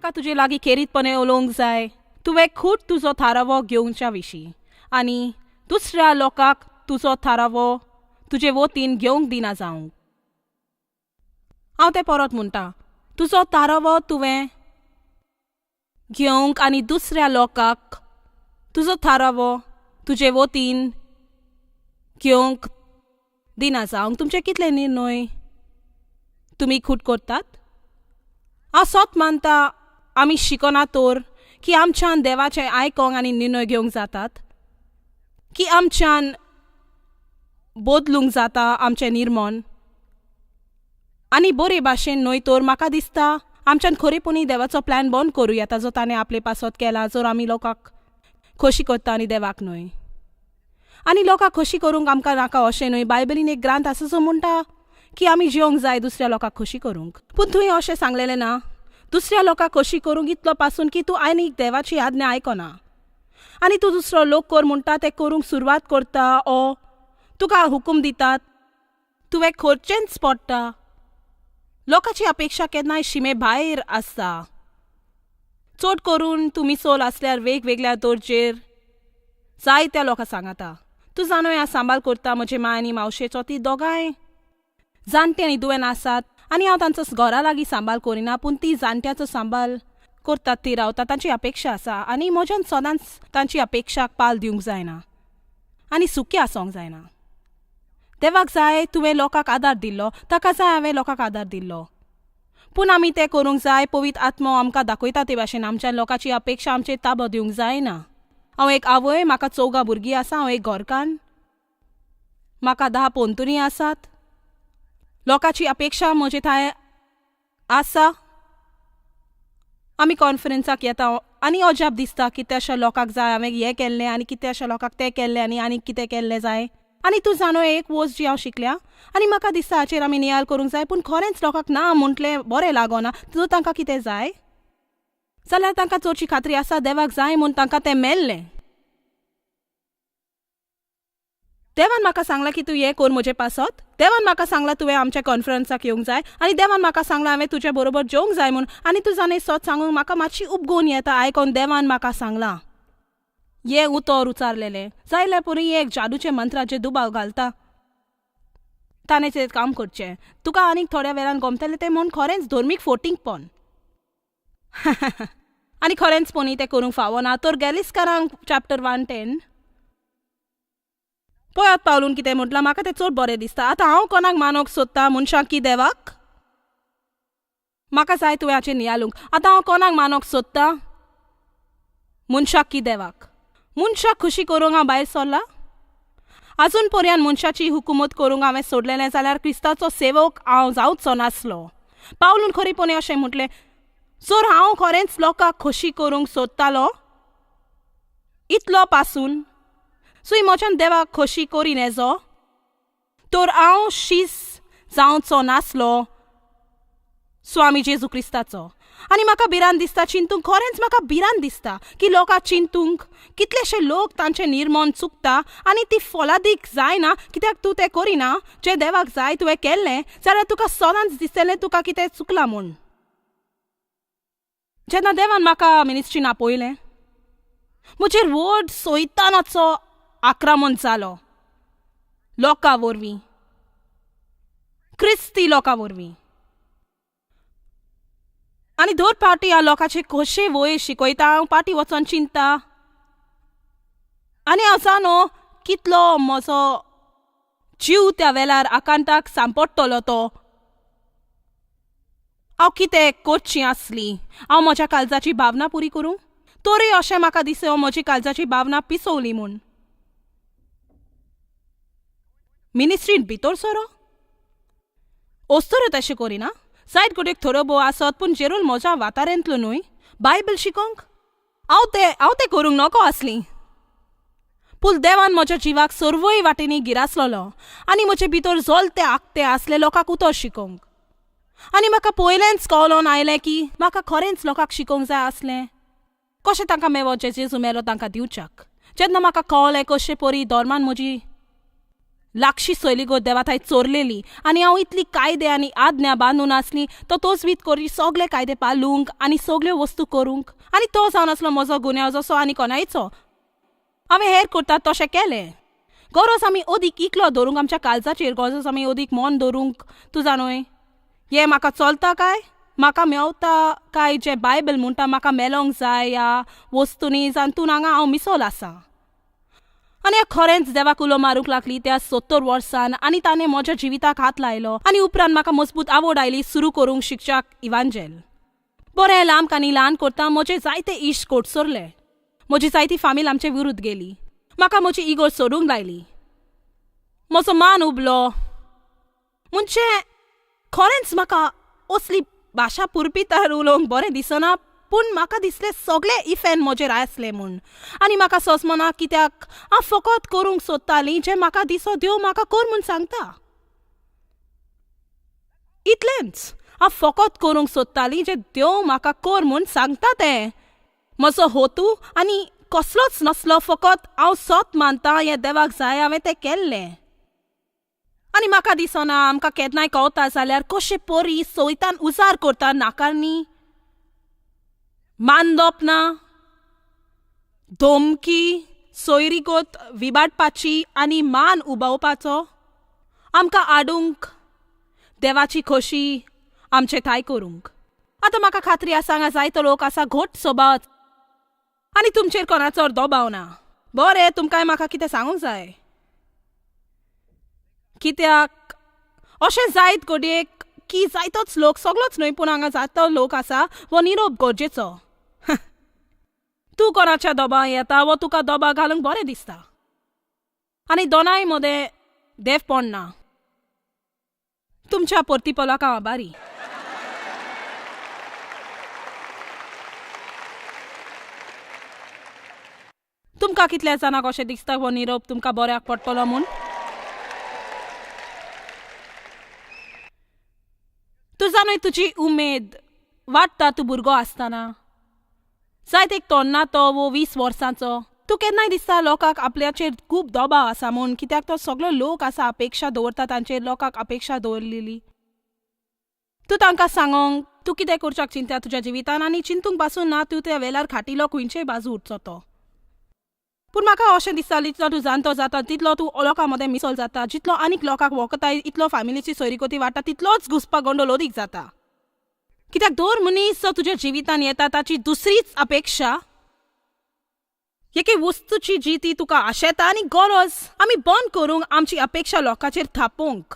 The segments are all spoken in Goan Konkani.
म्हाका तुजे लागीं खेरीतपणे उलोवंक जाय. तुवें खूब तुजो थारावो घेवच्या विशीं आनी दुसऱ्या लोकांक तुजो थारावो तुजे वतीन घेवंक दिना जावंक. हांव तें परत म्हणटा, तुजो थारावो तुवें घेवंक आनी दुसऱ्या लोकांक तुजो थारावो तुजे वतीन घेवंक दिना जावंक. तुमचे कितले निर्णय तुमी खूट करतात? हांव सत मानता आमी शिकना तर की आमच्यान देवाचें आयकोंक आनी निर्णय घेवंक जातात, की आमच्यान बदलूंक जाता आमचें निर्मण आनी बरे भाशेन न्हय. तर म्हाका दिसता आमच्यान खरेपणी देवाचो प्लॅन बंद करूं येता जो ताणें आपले पासत केला, जर आमी लोकांक खोशी करता आनी देवाक न्हय. आनी लोकांक खोशी करूंक आमकां नाका अशें न्हय. बायबलीन एक ग्रांथ आसा जो म्हणटा की आमी जिवंक जाय दुसऱ्या लोकांक खोशी करूंक, पूण थंय अशें सांगलेलें ना दुसऱ्या लोकांक खोशी करूंक इतलो पासून की तूं आनीक देवाची आज्ञा आयकना आनी तूं दुसरो लोक कर म्हणटा तें करूंक सुरवात करता ओ तुका हुकूम दितात तुवें करचेंच पडटा. लोकांची अपेक्षा केन्नाय शिमे भायर आसता. चड करून तूं मिसोल आसल्यार वेगवेगळ्या दर्जेर जायत्या लोकां सांगाता. तूं जाणो हांव सांबाळ करता म्हजे माय आनी मावशेचो, ती दोगांय जाणटी आनी दुयेन आसात आनी हांव तांचो घरा लागीं सांबाळ करिना, पूण ती जाणट्याचो सांबाळ करतात, ती रावता, तांची अपेक्षा आसा आनी म्हज्यान सदांच तांची अपेक्षाक पाल दिवंक जायना आनी सुखी आसोंक जायना. देवाक जाय तुवें लोकांक आदार दिल्लो, ताका जाय हांवें लोकांक आदार दिल्लो, पूण आमी तें करूंक जाय. पवित्र आत्मो आमकां दाखयता ते भाशेन आमच्या लोकांची अपेक्षा आमचेर ताबो दिवंक जायना. हांव एक आवय, म्हाका 4 भुरगीं आसा, हांव एक घरकान्न, म्हाका 10 पोंतुरी आसात. लोकांची अपेक्षा म्हजे थांय आसा. आमी कॉन्फरन्साक येता आनी अजाप दिसता कित्याशा लोकांक जाय हांवें हें केल्लें आनी कित्याशा लोकांक तें केल्लें आनी आनीक कितें केल्लें जाय. आनी तूं जाणो एक वस्त जी हांव शिकल्या आनी म्हाका दिसता हाचेर आमी नियाळ करूंक जाय, पूण खरेंच लोकांक ना म्हटलें बरें लागना. जर तांकां कितें जाय जाल्यार तांकां चडशी खात्री आसा देवाक जाय म्हूण तांकां तें मेल्लें. देवान म्हाका सांगलां की तूं हें कर म्हजे पासत, देवान म्हाका सांगलां तुवें आमच्या कॉन्फरन्साक येवंक जाय आनी देवान म्हाका सांगलां हांवें तुज्या बरोबर जेवंक जाय म्हूण. आनी तूं जाणा सत सांगूंक म्हाका मातशी उपगोवन येता आयकोन देवान म्हाका सांगलां हें उतर उचारलेलें जायल्यार पुरी एक जादूचे मंत्राचेर दुबाव घालता ताणें तें काम करचें. तुका आनीक थोड्या वेळान गमतलें तें म्हूण खरेंच धर्मीक फोटिंगपण आनी खरेंच पणी तें करूंक फावना. तर गॅलिस्कारांक चॅप्टर 1:10 पळयात पावलून कितें म्हटलां, म्हाका तें चड बरें दिसता. आतां हांव कोणाक मानोवंक सोदता, मनशांक की देवाक? म्हाका जाय तुवें हाचेर नियाळूंक. आतां हांव कोणाक मानोवंक सोदता, मनशाक की देवाक? मनशाक खुशी करूंक हांव भायर सरला? आजून पर्यंत मनशाची हुकुमत करूंक हांवें सोडलेलें जाल्यार क्रिस्ताचो सेवक हांव जावचो नासलो. पावलून खरेपणी अशें म्हटलें, जर हांव खरेंच लोकांक खोशी करूंक सोदतालो इतलो पासून सुय म्हज्यान देवाक खोशी करी नेजो तर हांव शीस जावचो नासलो स्वामी जेजू क्रिस्ताचो. आनी म्हाका भिरांत दिसता चिंतूंक, खरेंच म्हाका भिरांत दिसता की लोकांक चिंतूंक कितलेशे लोक तांचें निर्मण चुकता आनी ती फोलादीक जायना. कित्याक तूं तें करिना जें देवाक जाय तुवें केल्लें जाल्यार तुका सदांच दिसतलें तुका कितें चुकलां म्हूण. जेन्ना देवान म्हाका मिनिस्ट्रीन आपयलें म्हजेर व्हड सैतानाचो आक्रमण जालो लोकां वरवीं, क्रिस्ती लोकां वरवीं. आनी दर पावटी हांव लोकांचे कशें वयर शिकयता, हांव पाटी वचोन चिंता आनी हांव जाणो कितलो म्हजो जीव त्या वेळार आकांताक सांपडटलो तो. हांव कितें करची आसली, हांव म्हज्या काळजाची भावना पुरी करूं? तरी अशें म्हाका दिसलें हांव म्हजी काळजाची भावना पिसवली म्हूण. मिनिस्ट्रीन भितर सरो ओस्तोऱ्यो तशें करिना, सायड कुडीक थोडो भोव आसत, पूण जेरूल म्हज्या वातारेंतलो न्हय बायबल शिकोवंक हांव तें करूंक नको आसली. पूण देवान म्हज्या जिवाक सर्वय वाटेंनी गिरासलेलो आनी म्हजे भितर जलते आगते आसले लोकांक उतर शिकोवंक. आनी म्हाका पयलेंच कळोन आयलें की म्हाका खरेंच लोकांक शिकोवंक जाय आसलें कशें तांकां मेवो जे जेजू मेलो तांकां दिवच्याक. जेन्ना म्हाका कळ्ळें कशें परी धर्मान म्हजी लागशी सोयलीगो देवा थंय चोरलेली आनी हांव इतली कायदे आनी आज्ञा बांदून आसली तो तोजवीत करी सगळे कायदे पालूंक आनी सगल्यो वस्तू करूंक आनी तो जावन आसलो म्हजो गुन्यांव जसो आनी कोणायचो. हांवें हेर करतात तशें केलें. गरज आमी अदीक इकलो दवरूंक आमच्या काळजाचेर, गरज आमी अदीक मन दवरूंक. तूं जाणूय हें म्हाका चलता काय म्हाका मेवता काय जें बायबल म्हणटा म्हाका मेलोंक जाय ह्या वस्तूंनी जातून हांगा हांव मिसोल आसा. आनी हांव खरेंच देवाक उलो मारूंक लागली त्या 70 वर्सान आनी ताणें म्हज्या जिविताक हात लायलो आनी उपरांत म्हाका मजबूत आवड आयली सुरू करूंक शिकच्याक इवांजेल. बरें लांब आनी ल्हान करता म्हजे जायते इश्ट कोटसरले. म्हजी जायती फामील आमचे विरुद्ध गेली. म्हाका म्हजी इगोर सोडूंक लायली. म्हजो मान उबलो. म्हणजे खरेंच म्हाका असली भाशा पुरपितार उलोवंक बरें दिसना, पूण म्हाका दिसलें सगळे इफेन म्हजेर आसले म्हूण आनी म्हाका सोंसमना कित्याक हांव फकत करूंक सोदतालीं जें म्हाका दिसो देव म्हाका कर म्हूण सांगता. इतलेंच हांव फकत करूंक सोदतालीं जें देव म्हाका कर म्हूण सांगता तें. म्हजो होतू आनी कसलोच नासलो, फकत हांव सत मानता हें देवाक जाय हांवें तें केल्लें. आनी म्हाका दिसना आमकां केन्नाय कवता जाल्यार कशे परी सोयतान उजार करता नाकारणी, मानदप ना, धमकी, सोयरीगत विबाडपाची आनी मान उबावपाचो आमकां हाडूंक देवाची खोशी आमचे थाय करूंक. आतां म्हाका खात्री आसा हांगा जायतो लोक आसा घट स्वभाव आनी तुमचेर कोणाचो दबाव ना. बरें, तुमकांय म्हाका कितें सांगूंक जाय कित्याक अशें जायत घडयेक की जायतोच लोक, सगळोच न्हय पूण हांगा जायतो लोक आसा वो निरोप गरजेचो. तूं कोणाच्या दबाव येता वो तुका दबाव घालूंक बरें दिसता आनी दोनाय मदें देवपण ना. तुमच्या प्रतिपलाक हांव आभारी. तुमकां कितल्या जाणांक अशें दिसता हो निरोप तुमकां बऱ्याक पडटलो म्हूण? तूं जाणूय तुजी उमेद वाडटा तूं भुरगो आसतना. जायत एक तरणाटो वो 20 वर्सांचो तूं केन्नाय दिसता लोकांक आपल्याचेर खूब दबाव आसा म्हूण, कित्याक तो सगलो लोक आसा अपेक्षा दवरता तांचेर, लोकांक अपेक्षा दवरलेली. तूं तांकां सांगोंक तूं कितें करच्याक चिंता तुज्या जिवितान आनी चिंतूंक पासून ना तूं त्या वेळार खाटिलो खंयचेय बाजू उरचो तो. पूण म्हाका अशें दिसता जितलो तूं जाणटो जाता तितलो तूं लोकां मदें मिसोल जाता, जितलो आनीक लोकांक वखताय इतलो फामिलीची सोयरीगती वाडटा, तितलोच घुसपा गोंदळ अदीक जाता. कित्याक दर मनीस जो तुज्या जिवितान येता ताची दुसरीच अपेक्षा एके वस्तूची जी ती तुका आशेता आनी गरज आमी बंद करूंक आमची अपेक्षा लोकांचेर थापोवंक.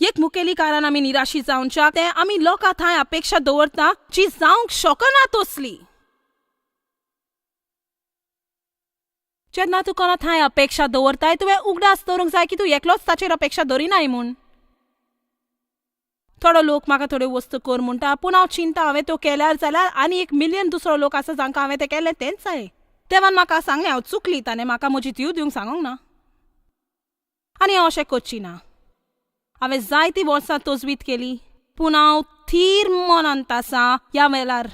एक मुखेली कारण आमी निराशी जावच्या तें आमी लोकां थंय अपेक्षा दवरता जी जावंक शकना तसली. जेन्ना तूं कोणा थंय अपेक्षा दवरताय तुवें उगडास दवरूंक जाय की तूं एकलोच ताचेर अपेक्षा दवरिनाय म्हूण. थोडो लोक म्हाका थोड्यो वस्तू कर म्हणटा पूण हांव चिंता हांवें त्यो केल्यार जाल्यार आनी 1 मिलियन दुसरो लोक आसा जांकां हांवें तें केलें तेंच जाय. देवान म्हाका सांगलें हांव चुकली, ताणें म्हाका म्हजी धीव दिवंक सांगूंक ना आनी हांव अशें करची ना. हांवें जायतीं वर्सां तजवीत केली पूण हांव थीर मनांत आसा ह्या वेळार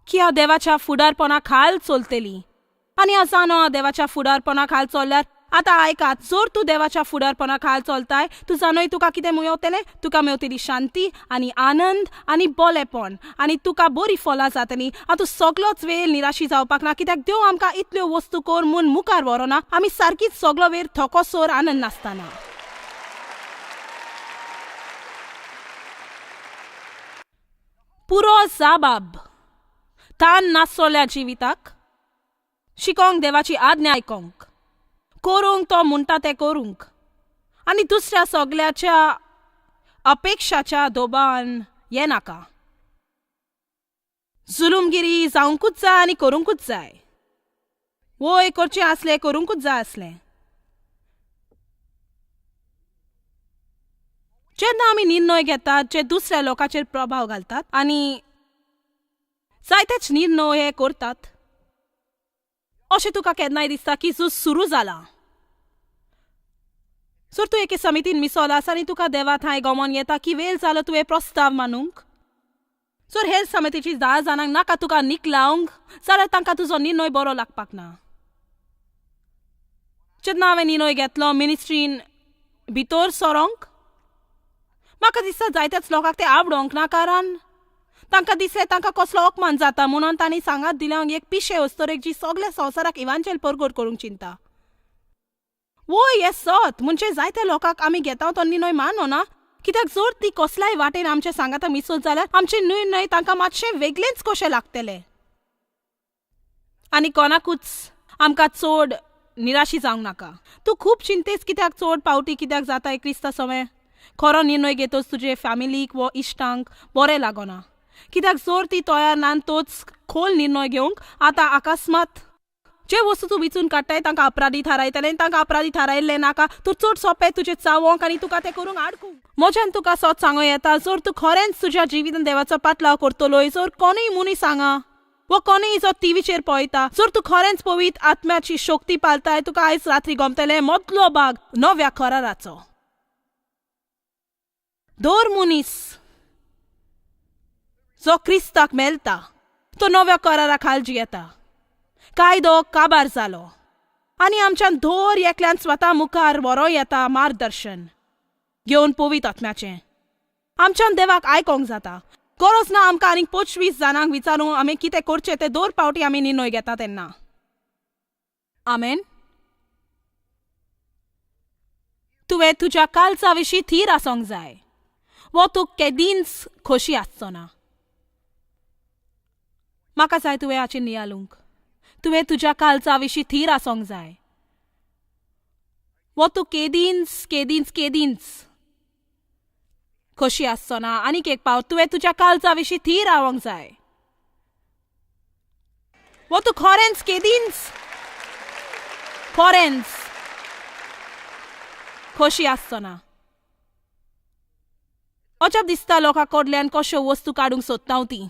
की हांव देवाच्या फुडारपणा खाल चलतली आनी हांव जाणो हांव देवाच्या फुडारपणा खाल चल्ल्यार. आतां आयकात, जर तूं देवाच्या फुडारपणा खाल चलताय तूं जाणोय तुका कितें मेवतलें, तुका मेवतली शांती आनी आनंद आनी बोलेपण आनी तुका बरी फलां जातलीं. आनी तूं सगलोच वेळ निराशी जावपाक ना कित्याक देव आमकां इतल्यो वस्तू कर म्हूण मुखार व्हरोना, आमी सारकीच सगलो वेळ थकोसर आनंद नासतना. पुरो जाबाब तान नासलोल्या जिविताक शिकोंक देवाची आज्ञा आयकोंक, करूंक तो म्हणटा तें करूंक आनी दुसऱ्या सगल्याच्या अपेक्षाच्या दोबान ये नाका. जुलूमगिरी जावंकूच जाय आनी करूंकूच जाय, वय करचें आसलें करूंकूच जाय आसलें. जेन्ना आमी निर्णय घेतात जे दुसऱ्या लोकांचेर प्रभाव घालतात आनी जायतेच निर्णय हे करतात, अशें तुका केन्नाय दिसता की झूज सुरू जाला. जर तूं एके समितीन मिसोल आसा आनी तुका देवा थंय गमोन येता की वेळ जालो तुवें प्रस्ताव मानूंक, जर हेर समितीची 10 जाणांक नाका तुका निकलावंक जाल्यार तांकां तुजो निर्णय बरो लागपाक ना. जेन्ना हांवें निर्णय घेतलो मिनिस्ट्रीन भितर सरोंक, म्हाका दिसता जायत्याच लोकांक तें आवडोंक ना, कारण तांकां दिसलें तांकां कसलो अपमान जाता म्हणून तांणी सांगात दिलें हांव एक पिशे अस्तोरेक जी सगल्या संवसाराक इवांजेल परगट करूंक चिंता. वय हें सत म्हणजे जायत्या लोकांक आमी घेता तो निर्णय मानना, कित्याक जर ती कसल्याय वाटेन आमच्या सांगाता मिसत जाल्यार आमचे निर्णय तांकां मातशें वेगळेंच कशें लागतले आनी कोणाकूच आमकां चड निराशी जावंक नाका. तूं खूब चिंतेस कित्याक चड पावटी कित्याक जाता क्रिस्ता सवें खरो निर्णय घेतच तुजे फॅमिलीक वो इश्टांक बरें लागना, कित्याक जर ती तयार ना तोच खोल निर्णय घेवंक. आतां अकस्मात जे वस्तू तूं विचून काडटाय तांकां अपराधी थारायतलें, तांकां अपराधी थारायल्लें नाका. तूं चड सोंपें तुजें चावोंक आनी तुका तें करूंक आडकूंक. म्हज्यान तुका सत सांगो येता, जर तूं खरेंच तुज्या जिवितान देवाचो पाटलाव करतलोय, जर कोणूय मनीस सांगा वो कोणूय जो टिवीचेर पळयता, जर तूं खरेंच पवित्र आत्म्याची शक्ती पालताय, तुका आयज रात्री गमतलें मदलो भाग नव्या कराराचो. दर मनीस जो क्रिस्ताक मेळटा तो नव्या करारा खाल जियेता. कायदो काबार जालो आनी आमच्यान दर एकल्यान स्वता मुखार व्हरो येता मार्गदर्शन घेवन पवित्र आत्म्याचें. आमच्यान देवाक आयकोंक जाता, गरज ना आमकां आनीक 25 जाणांक विचारूंक आमी कितें करचें तें. दर पावटी आमी निर्णय घेता तेन्ना. आमेन. तुवें तुज्या कालचा विशीं थीर आसूंक जाय, वो तूं केदींच खोशी आसचो ना. म्हाका जाय तुवें हाचेर नियालूंक. तुवें तुज्या कालचा विशीं थीर आसूंक जाय, वो तूं केदींच केदींच केदींच खोशी आसचो ना. आनीक एक पावट, तुवें तुज्या कालचा विशीं थीर रावंक जाय, वो तूं खरेंच केदींच खरेंच खोशी आसचो ना. अजाप दिसता लोकां कडल्यान कश्यो वस्तू काडूंक सोदता ती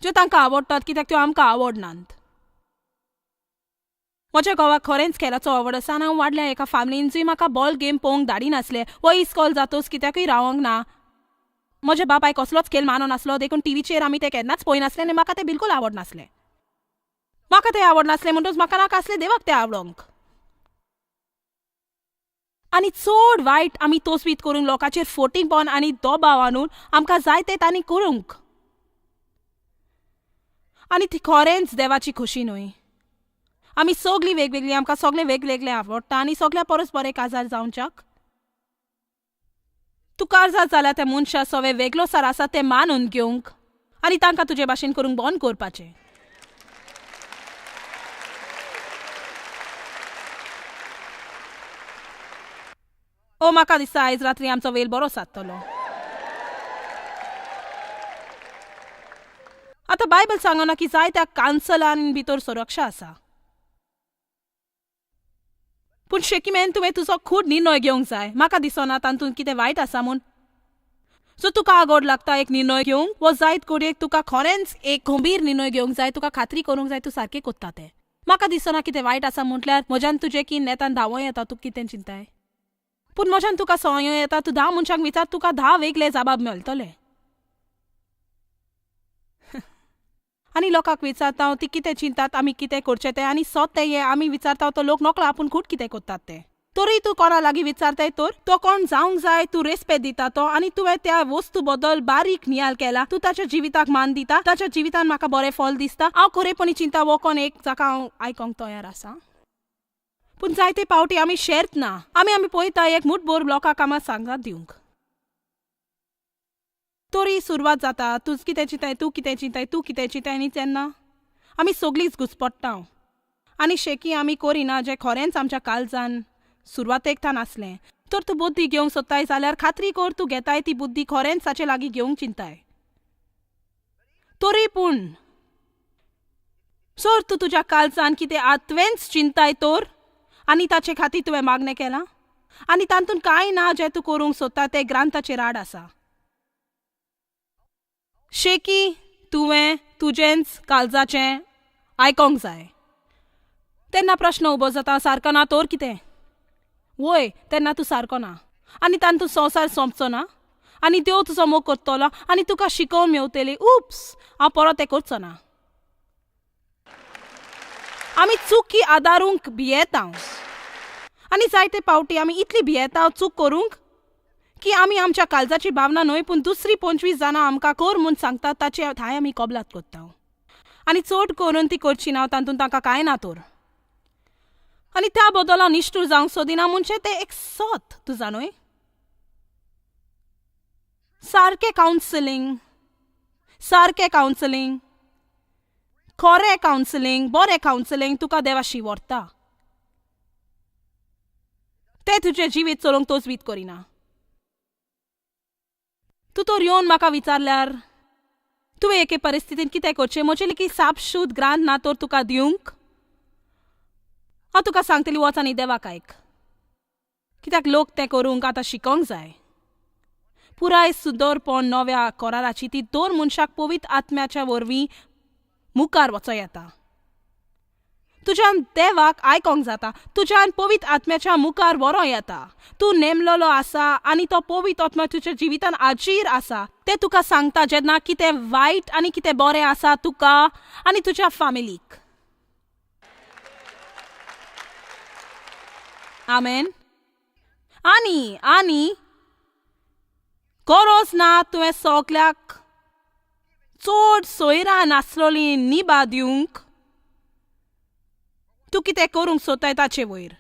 ज्यो तांकां आवडटात, कित्याक त्यो आमकां आवडनात. म्हज्या घोवाक खरेंच खेळाचो आवड आसा आनी हांव वाडल्या एका फॅमिलीन जंय म्हाका बॉल गेम पळोवंक धाडिनासले. हो इस्कॉल जातोच कित्याकूय रावंक ना. म्हज्या बापाय कसलोच खेळ माननासलो, देखून टिवीचेर आमी ते केन्नाच पळयनासले आनी म्हाका तें बिलकूल आवडनासलें. म्हाका तें आवडनासलें म्हणटच म्हाका नाका आसलें देवाक तें आवडोंक. आनी चड वायट आमी तोसवीत करूंक लोकांचेर फोटींगपण आनी दबाव आणून आमकां जाय तें तांणी करूंक, आनी ती खरेंच देवाची खोशी न्हय. आमी सगळीं वेगवेगळीं, आमकां सगळें वेगवेगळें आवडटा आनी सगळ्या परस बरें काजार जावच्याक. तूं काजार जाल्यार त्या मनशा सवे वेगळो सार आसा तें मानून घेवंक आनी तांकां तुजे भाशेन करूंक बंद करपाचें. ओ म्हाका दिसता आयज रात्री आमचो वेल बरो सादतलो. आतां बायबल सांगना की जायत्या कान्सलान भितर सुरक्षा आसा, पूण शेकीमेन तुवें तुजो खूब निर्णय घेवंक जाय. म्हाका दिसना तातूंत कितें वायट आसा म्हूण. सो तुका आगोड लागता एक निर्णय घेवंक, वो जायत घडयेक तुका खरेंच एक गंभीर निर्णय घेवंक जाय, तुका खात्री करूंक जाय तूं सारकें कोत्ता तें. म्हाका दिसना कितें वायट आसा म्हटल्यार म्हज्यान तुजें की नेतान धांवो येता, तूं कितें चिंताय, पूण म्हज्यान तुका संवय येता. तूं 10 मनशांक विचार, तुका 10 वेगळे जबाब मेळटले. आनी लोकांक विचारता ती कितें चिंतात आमी कितें करचें तें, आनी सत तें हें आमी विचारता तो लोक नकळो आपूण खूब कितें करतात तें. तरी तूं कोणा लागीं विचारताय तर तो कोण जावंक जाय, तूं रेस्पेद दिता तो, आनी तुवें त्या वस्तू बद्दल बारीक नियाल केला, तूं ताच्या जिविताक मान दिता, ताच्या जिवितान म्हाका बरें फल दिसता. हांव खरेपणी चिंता वो कोण एक जाका हांव आयकोंक तयार आसा. पूण जायते पावटी आमी शेर्त ना, आमी आमी पळयता एक मुठभर लोकांक आमी सांगात दिवंक. तरी सुरवात जाता, तूं कितें चिंताय, तूं कितें चिंताय, तूं कितें चिंताय, आनी तेन्ना आमी सगळींच घुसपडटा आनी शेकी आमी करिना जें खरेंच आमच्या काळजान सुरवातेक तान आसलें. तर तूं बुद्धी घेवंक सोदताय जाल्यार खात्री कर तूं घेताय ती बुद्धी खरेंच ताचे लागीं घेवंक चिंताय. तरी पूण सर तूं तुज्या काळजान कितें आत्वेंच चिंताय तर आनी ताचे खातीर तुवें मागणें केलां आनी तातूंत कांय ना जें तूं करूंक सोदता तें ग्रांथाचेर आड आसा. शेकी तुवें तुजेंच काळजाचें आयकोंक जाय. तेन्ना प्रश्न उबो जाता, सारको ना तर कितें? वय तेन्ना तूं सारको ना आनी तातूंत संवसार सोंपचो ना आनी देव तुजो मोग करतलो आनी तुका शिकोवन मेवतली. उप्स, हांव परत तें करचो ना. आमी चुकी आदारूंक भियेता आनी जायते पावटी आमी इतली भियेता चूक करूंक की आमी आमच्या काळजाची भावना न्हय पूण दुसरी 25 जाणां आमकां कर म्हूण सांगतात ताचे थांय आमी कबलात करता आनी चड करून ती करची ना तातूंत तांकां कांय ना तर. आनी त्या बदला निश्ठूर जावंक सोदिना म्हणजे तें एक सत तुजा न्हय. सारकें कावन्सिलींग, सारकें कावन्सिलींग, खरें कावन्सिलींग, बरें कावन्सिलींग तुका देवाशी व्हरता. तें तुजें जिवीत चलोवंक तजवीत करिना. तूं तर येवन म्हाका विचारल्यार तुवें एके परिस्थितीन कितें करचें, म्हजें लेगीत सापशूद ग्रांत ना तर तुका दिवंक. हांव तुका सांगतली वच आनी देवाक आयक, कित्याक लोक तें करूंक आतां शिकोंक जाय. पुराय सुदरपण नव्या कराराची ती दोन मनशाक पवित्र आत्म्याच्या वरवीं मुखार वचो येता. तुज्यान देवाक आयकोंक जाता, तुज्यान पवित्र आत्म्याच्या मुखार व्हरो येता. तूं नेमलेलो आसा आनी तो पवित्र आत्मा तुज्या जिवितान आजीर आसा. तें तुका सांगता जेन्ना कितें वायट आनी कितें बरें आसा तुका आनी तुज्या फामिलीक. आमेन. आनी आनी गरज ना तुवें सगल्याक चड सोयरां नासलोली निभा दिवंक. तूं कितें करूंक सोदताय ताचे वयर.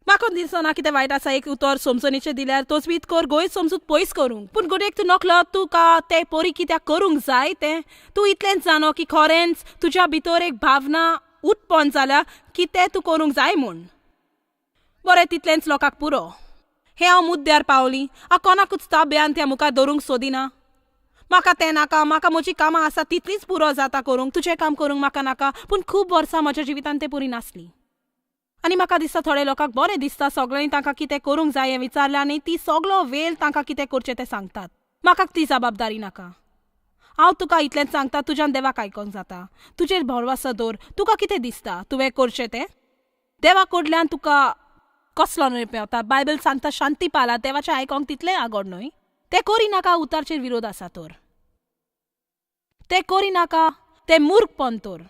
म्हाका दिसना कितें वायट आसा एक उतर समजणीचें दिल्यार तजवीत कर, गोंय समजूत पयस करूंक. पूण घडयेक तूं नकलो तुका तें परी कित्याक करूंक जाय तें तूं इतलेंच जाणो की खरेंच तुज्या भितर एक भावना उत्पन्न जाल्या की तें तूं करूंक जाय म्हूण. बरें, तितलेंच लोकांक पुरो. हें हांव मुद्द्यार पावली. हांव कोणाकूच ताब्यान त्या मुखार दवरूंक सोदिना. म्हाका तें नाका, म्हाका म्हजी कामां आसा तितलींच पुरो जाता करूंक. तुजें काम करूंक म्हाका नाका. पूण खूब वर्सां म्हज्या जिवितांत तें पुरी नासली आनी म्हाका दिसता थोडे लोकांक बरें दिसता सगळ्यांनी तांकां कितें करूंक जाय हें विचारलें आनी ती सगळो वेळ तांकां कितें करचें तें सांगतात. म्हाका ती जबाबदारी नाका. हांव तुका इतलेंच सांगता, तुज्यान देवाक आयकोंक जाता. तुजेर भरवंसो दवर. तुका कितें दिसता तुवें करचें तें देवा कडल्यान तुका कसलो न्हय मेवता. बायबल सांगता शांती पाला, देवाचें आयकोंक तितलें आगोड न्हय. तें करिनाका उतारचेर विरोध आसा तर. तें करिनाका तें मूर्खपण तर.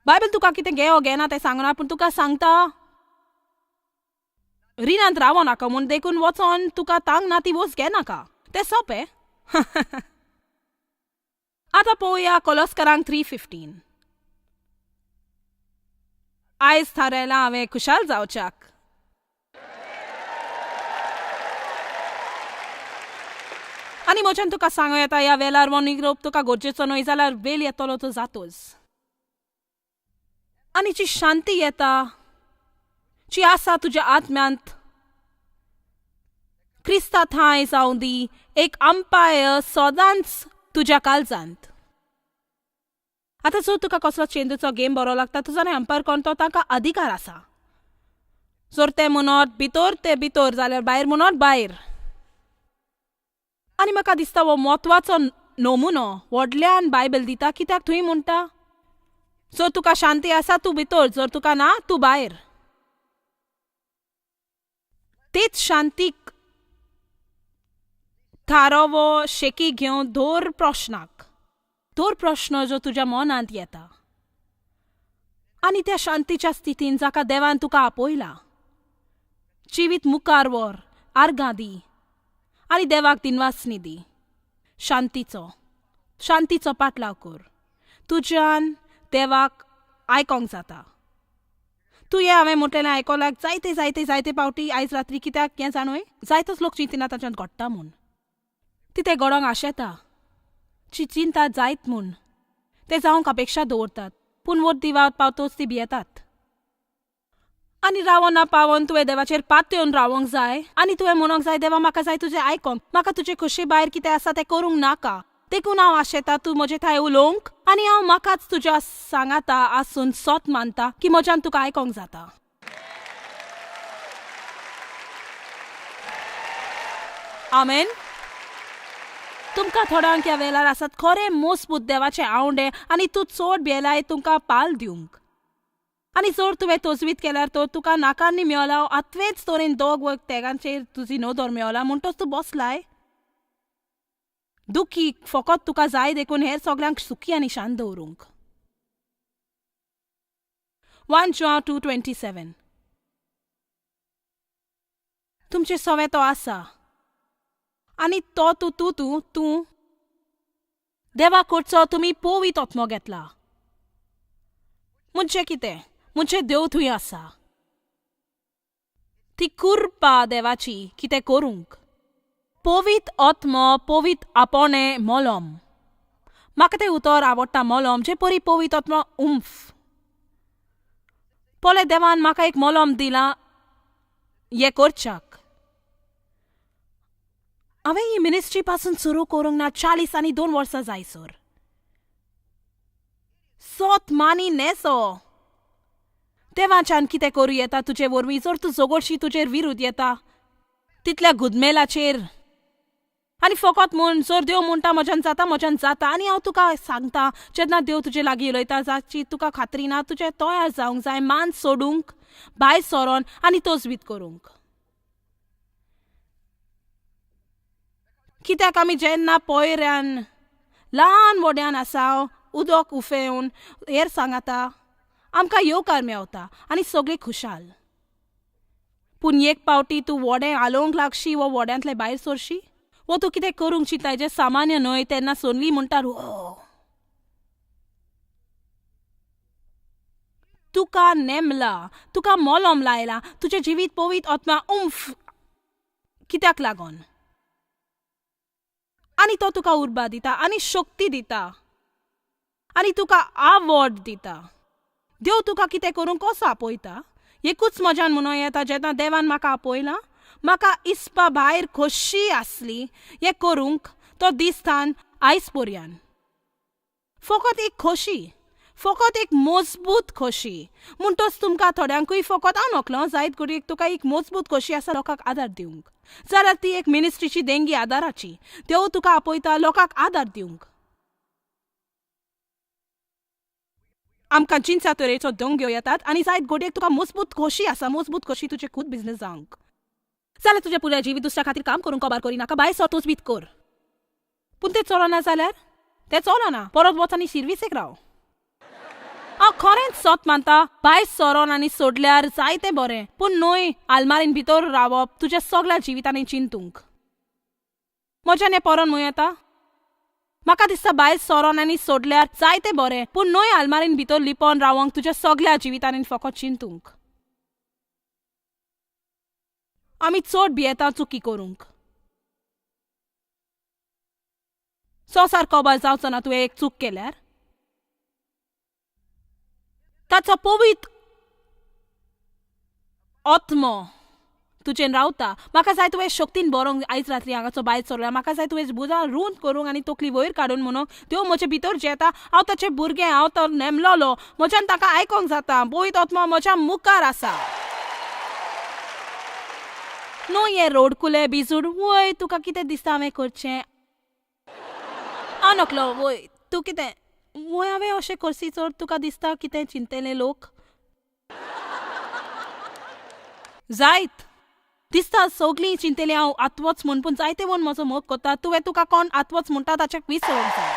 बायबल तुका कितें घे ओ घेना तें सांगना, पूण तुका सांगता रिणांत रावो नाका म्हूण. देखून वचोन तुका तांक ना ती वस्त घेनाका. तें सोंपें. आतां पळोवया कोलोस्करांक 3:15. आयज थारायलां हांवें खुशाल जावच्याक. आनी म्हज्यान तुका सांगू येता ह्या वेळार हो निरोप तुका गरजेचो न्हय जाल्यार वेळ येतलो तो जातोच. आनी जी शांती येता जी आसा तुज्या आत्म्यांत क्रिस्ता थांय जावं दी एक अंपायर सदांच तुज्या काळजांत. आतां जर तुका कसलो चेंडूचो गेम बरो लागता तुजो न्हय अंपायर कोण तो तांकां अधिकार आसा. जर ते म्हणत भितर ते भितर जाल्यार भायर म्हणत भायर. आनी म्हाका दिसता हो म्हत्वाचो नमुनो व्हडल्यान बायबल दिता, कित्याक थंय म्हणटा जर तुका शांती आसा तूं भितर, जर तुका ना तूं भायर. तेच शांतीक थारावो शेकी घेवन दर प्रश्नाक, दर प्रश्न जो तुज्या मनांत येता आनी त्या शांतीच्या स्थितीन जाका देवान तुका आपयला जिवीत मुखार व्हर, आर्गां दी आनी देवाक दिनवासनी दी. शांतीचो शांतीचो पाटलाव कर. तुज्यान देवाक आयकोंक जाता. तूं हें हांवें म्हटलेलें आयकोलाक जायते जायते जायते पावटी आयज रात्री, कित्याक हें जाणूय जायतोच लोक चिंतिना तांच्यान घडटा म्हूण. ती तें घडोवंक आशेता, ती चिंता जायत म्हूण ते जावंक अपेक्षा दवरतात, पूण वट दिवात पावतोच ती भियेतात आनी रावना पावोन तुवें देवाचेर पातयेवन रावोंक जाय आनी तुवें म्हणोंक जाय देवा म्हाका जाय तुजें आयकोंक, म्हाका तुजे खोशे भायर कितें आसा तें करूंक नाका. देखून हांव आशेता तूं म्हजे थांय उलोवंक आनी हांव म्हाकाच तुज्या सांगाता आसून सोत मानता की म्हज्यान तुका आयकोंक जाता. आमेन. तुमकां थोड्यांक ह्या वेळार आसात खरें मजबूत देवाचे आवंडे आनी तूं चड भियेलाय तुमकां पाल दिवंक. आनी जर तुवें तजवीत केल्यार तर तुका नाकान्नी मेवला आतवेच तरेन दोग व तेगांचेर तुजी नदर मेवला म्हणटच तूं बसलाय. दुखी फकत तुका जाय देखून हेर सगल्यांक सुखी आनी शांत दवरूंक. 1 João 2:27. तुमचें सवें तो आसा आनी तो तूं तूं तूं तूं देवा कडचो तुमी पवित्र आत्मो घेतला. म्हणजे कितें? म्हणजे देव थंय आसा. ती कृपा देवाची कितें करूंक. पवित्र आत्मो पवित्र आपोणे मोलोम. म्हाका तें उतर आवडटा मोलोम जे परी पवित्र आत्मो उम्फ. पळय देवान म्हाका एक मोलोम दिलां हें करच्याक. हांवें ही मिनिस्ट्री पासून सुरू करूंक ना 40 आनी 2 वर्सां जायसर. सोत मानी नेसो. देवाच्यान कितें करूं येता तुजे वरवीं जर तूं झगडशी तुजेर विरुद्ध येता तितल्या गुदमेलाचेर. आनी फकत म्हूण जर देव म्हणटा म्हज्यान जाता म्हज्यान जाता. आनी हांव तुका सांगता जेन्ना देव तुजे लागीं उलयता जाची तुका खात्री ना तुजें तयार जावंक जाय मान सोडूंक भायर सरोन आनी तजवीज करूंक. कित्याक आमी जेन्ना पयऱ्यान ल्हान व्हड्यान आसा उदक उफेवन हेर सांगाता आमकां येवकार मेवता आनी सगळीं खुशाल. पूण एक पावटी तूं व्हडें हालोवंक लागशी वो व्हड्यांतलें भायर सरशी वो तूं कितें करूंक चिंताय जें सामान्य न्हय तेन्ना सोनली म्हणटा हो तुका नेमला तुका मोलोम लायला तुजें जिवीत पवित्र आत्मा उम्फ कित्याक लागोन. आनी तो तुका उर्बा दिता आनी शक्ती दिता आनी तुका आवड दिता. देव तुका कितें करूंक कसो आपयता एकूच म्हज्यान म्हणूं येता जेन्ना देवान म्हाका आपयला म्हाका इस्पा भायर खोशी आसली हें करूंक तो दिसतान आयज पर्यान. फकत एक खोशी फकत एक मजबूत खोशी. म्हणटच तुमकां थोड्यांकूय फकत हांव नकलो जायत घडयेक तुका एक मजबूत खोशी आसा लोकांक आदार दिवंक जाल्यार ती एक मिनिस्ट्रीची देंगी आदाराची. देव तुका आपयता लोकांक आदार दिवंक. आमकां जिन्सा तरेचो दंग्यो येतात आनी जायत घडयेक तुका मजबूत खोशी आसा मजबूत खोशी तुजें खूद बिजनेस जावंक जाल्यार तुजें पुराय जिवीत दुसऱ्या खातीर काम करूंक कबार करिनाका भायर सर तोच बीत कर. पूण तें चलना जाल्यार तें चलना परत वच आनी शिर्विसेक राव. हांव खरेंच सत मानता भायर सरोन आनी सोडल्यार जायतें बरें पूण न्हय आलमारीन भितर रावप तुज्या सगळ्या जिवितांनी चिंतूंक. म्हज्यान हें परोन म्हणूं येता म्हाका दिसता भायर सरोन आनी सोडल्यार जायतें बरें पूण न्हय आलमारीन भितर लिपोन रावंक तुज्या सगळ्या जिवितांनी फकत चिंतूंक. आमी चड भियेता चुकी करूंक. संवसार कबर जावचो ना तुवें एक चूक केल्यार. ताचो पवित्र आत्मो तुजेन रावता. म्हाका जाय तुवें शक्तीन बरोवंक आयज रात्री हांगाचो भायर सरल्या. म्हाका जाय तुवें भुजां रूंद करूंक आनी तकली वयर काडून म्हणूंक देव म्हजे भितर जेता हांव ताचें भुरगें हांव तो नेमलोलो म्हज्यान ताका आयकोंक जाता. पवित्र आत्मो म्हज्या मुखार आसा. न्हय हें रोडकुलें बिजूड वय तुका कितें दिसता हांवें करचें हांव नकलो वय तूं कितें वय हांवें अशें करसी चड तुका दिसता कितें चिंतले लोक जायत दिसता सगळीं चिंतली हांव आत्वोच म्हूण पूण जायते म्हूण म्हजो मोग करता. तुवें तुका कोण आत्वोच म्हणटा ताचें विसरूंक जाय.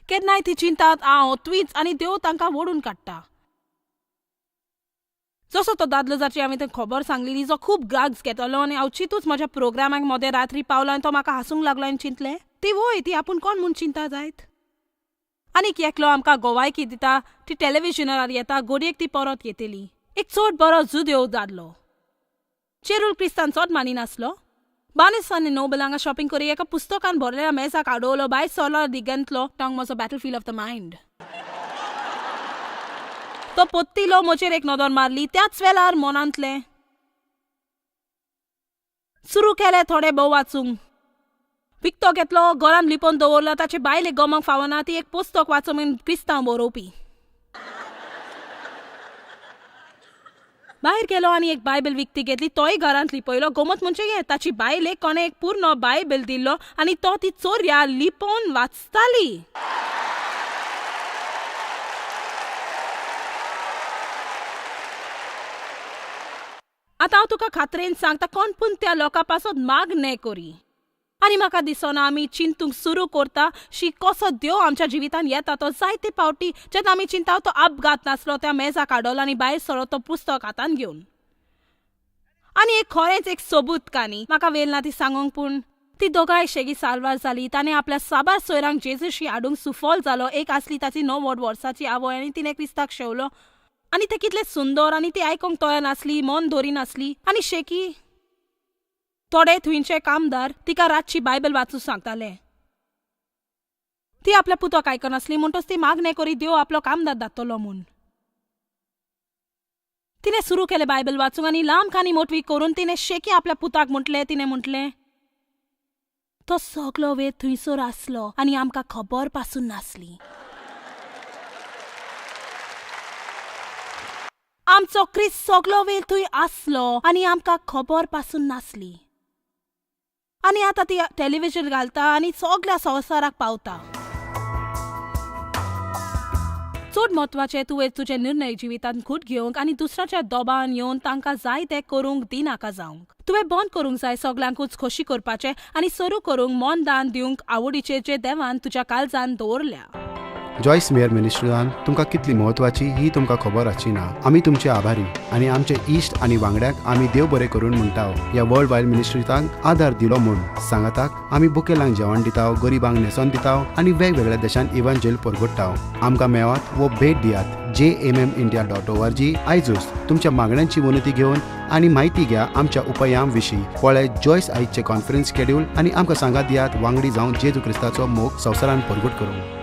केन्नाय ती चिंतात हांव तुवीच आनी देव तांकां ओडून काडटा. जसो तो दादलो जाची हांवें तें खबर सांगलेली जो खूब ड्रग्स घेतलो आनी हांव चिंतूच म्हज्या प्रोग्रामाक मदें रात्री पावलो आनी तो म्हाका हांसूंक लागलो आनी चिंतलें ती वय ती आपूण कोण म्हूण चिंता जायत. आनीक एकलो आमकां गोवायकी दिता ती टेलिविजनार येता घडयेक ती परत येतली. एक चड बरो जुदेव दादलो चेरूल क्रिस्तान चड मानिनासलो. बानेस आनी नोबल हांगा शॉपिंग करी एका पुस्तकान भरलेल्या मेजाक आडवलो भायर सरलो दिगंतलो टांग म्हजो battle field of the mind. तो पोत्तिलो म्हजेर एक नदर मारली त्याच वेळार मनांतलें सुरू केलें थोडें भोव वाचूंक. विकतो घेतलो घरान लिपोवन दवरलो. ताचे बायलेक गमोंक फावना ती एक पुस्तक वाचूंक म्हूण क्रिस्तांव बरोवपी. भायर गेलो आनी एक बायबल विकती घेतली तोय घरांत लिपयलो. गोमत म्हणजे हें ताची बायलेक कोणें एक पूर्ण बायबल दिल्लो आनी तो ती चोरया लिपोवन वाचताली. आतां हांव तुका खात्रेन सांगता, कोण पूण त्या लोकां पासत मागणें करी. आनी म्हाका दिसना आमी चिंतूंक सुरू करता शी कसो देव आमच्या जिवितान येता तो. जायते फावटी जेन्ना आमी चिंता तो अपघात नासलो, त्या मेजा काडलो आनी भायर सरलो तो पुस्तक हातान घेवन. आनी एक खरेंच एक सोबूत काणी, म्हाका वेळ ना ती सांगूंक, पूण ती दोगांय शेगी साल्वार जाली. ताणें आपल्या साबार सोयरांक जेजूशी हाडूंक सुफल जालो. एक आसली ताची 90 वर्साची आवय आनी तिणें क्रिस्ताक शेवलो आनी तें कितलें सुंदर, आनी ती आयकूंक तयार नासली, मन दवरी नासली. आनी शेकी थोडे थंयचे कामदार तिका रातची बायबल वाचूंक सांगताले. ती आपल्या पुताक आयकनासली, म्हणटच ती मागणें करी देव आपलो कामदार धाडटलो म्हूण. तिणें सुरू केलें बायबल वाचूंक आनी लांब काणी मोटवी करून तिणें शेकी आपल्या पुताक म्हटलें, तिणें म्हटलें, तो सगलो वेळ थंयसर आसलो आनी आमकां खबर पासून नासली. आमचो क्रिस्त सगलो वेळ थंय आसलो आनी आमकां खबर पासून नासली. आनी आतां ती टेलिविजन घालता आनी सगल्या संवसाराक पावता. चड म्हत्वाचें, तुवें तुजे निर्णय जिवितांत खूट घेवंक आनी दुसऱ्याच्या दोबान येवन तांकां जाय तें करूंक दिनाका जावंक. तुवें बंद करूंक जाय सगल्यांकूच खोशी करपाचें आनी सुरू करूंक मन दान दिवंक आवडीचें जें देवान तुज्या काळजान दवरल्या. जॉयस मेयर मिनिस्ट्रीन तुमकां कितली म्हत्वाची ही तुमकां खबर आसची ना. आमी तुमचे आभारी आनी आमचे इश्ट आनी वांगड्यांक आमी देव बरें करून म्हणटा ह्या वर्ल्ड वायड मिनिस्ट्रीतांक आदार दिलो म्हूण. सांगाताक आमी बुकेलांक जेवण दिता, गरिबांक न्हेसोन दिता आनी वेगवेगळ्या देशांत इव्हांजेल परगट्टा. आमकां मेळात वो भेट दियात jmmindia.org. आयजूच तुमच्या मागण्यांची विनंती घेवन आनी म्हायती घ्या आमच्या उपायां विशीं. पळय जॉयस आयजचे कॉन्फरन्स शेड्यूल आनी आमकां सांगात दियात वांगडी जावन जेजू क्रिस्ताचो मोग संवसारान परगट करूंक.